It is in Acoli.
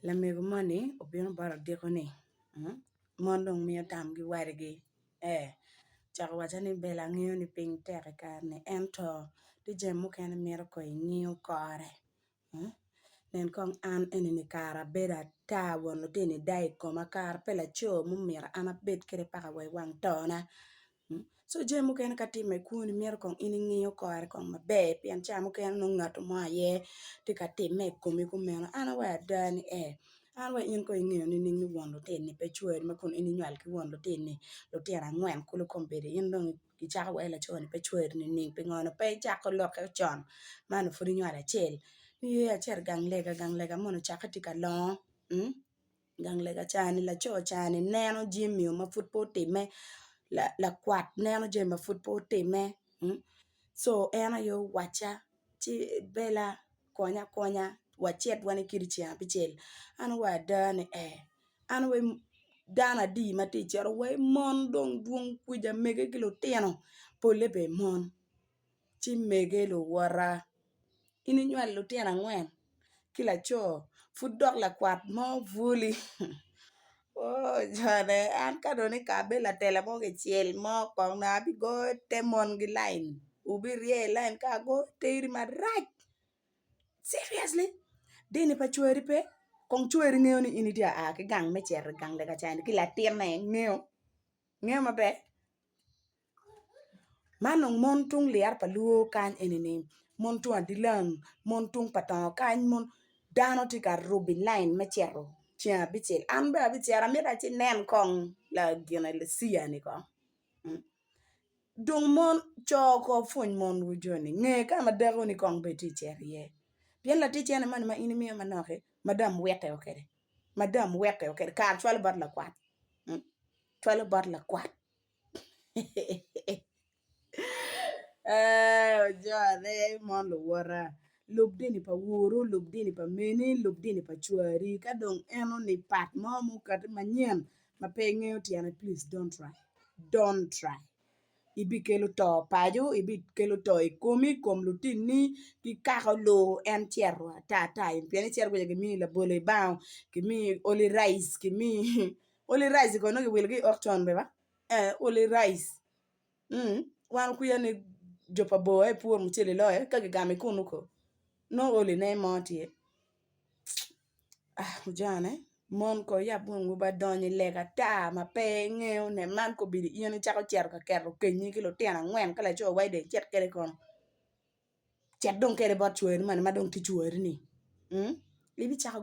Lamego moni obino bota odiko ni mon dong miyo tamgi wadigi ee ocako wacca ni Bella angeyo ni piny tek i kare-ni ento tye jami mukene mito kong ingiyo kore nen kong an eni kara abedo ata won lutino da i koma kara pe laco mumito an abed kwede paka wa i wang tona Co jami mukene ka timme i kwoni myero kong in ingiyo kore kong maber pien ca mukene nongo ngat mo aye tye ka timme i komi kumeno an awaco ada ni ee an wa in kong ingeyo nining ni won lutini pe cweri ma kun in inywalo ki won lutini lutino angwen kulu kombeddi in dong icako wai laco-ni pe cweri nining pingo onongo pe icako lokke con ma onongo pud inywalo acel ni ee acito i gang lega gang lega moni ocakke tye ka longo. Gang lega ca-ni laco ca-ni neno jami ma pud pe otimme lakwat neno jami ma pud pe otimme co en aye owacca ci Bella konya akonya wacit wan kiti ceng abicel an awaco ada ni ee an wai dano adi ma tye ka cito wai mon dong dwong kwija mege ki lutino polle bene mon ci mege luwota in inywalo lutino angwen ki laco pud dok lakwat mo bwoli oo jone an ka dong ni latela mo kicel mo kong dong abigoyo te mongi lain wubirye i lain ka agoyo teri marac seriously dini pa cwari pe kong cwari ngeyo ni in itye ka a ki gang me cito i gang lega cani ki latinne ngeyo ngeyo maber. Man dong mon tung lira pa luo kany eni-ni mon tung adilang mon tung pa tongo kany mon dano tye ka rubo lain me cito ceng abicel an bene abicito amito acinen kong gine ciya-ni kong dong mon co kong pwony monwu joni nge ka ma dakoni kong bene tye ka cito iye pien latic eni moni ma in imiyo manok-ki madam witeo kwede madam witeo kwede kara cwalo bot lakwat cwalo bot lakwat. Ojone mon luwota lub dini pa woru lub dini pa meni lub dini pa cwari ka dong enoni pat mo mukati manyen ma pe ingeyo tyene please don't try don't try ibikelo to paco ibikelo to i komi i kom lutinni ki kako lur en cito ata ata pien icito kwede kimiyi labolo ibango kimiyi oli rice kimiyi oli rice kono nongo kiwilo ki i okcon bene ba ee oli rice wan okwiya ni jo pa bor aye puro mucele loyo ka kigamo i kunu ko nongo oline mo tye ojane mon ko yab wangwu ba donyo i lega ata ma pe ingeyo ne man kobedo in icako cito ka keto kenyi ki lutino angwen ka laco waci dong icit kwede kono cit dong kwede bot cwari moni ma dong tye cwari-ni ibicako.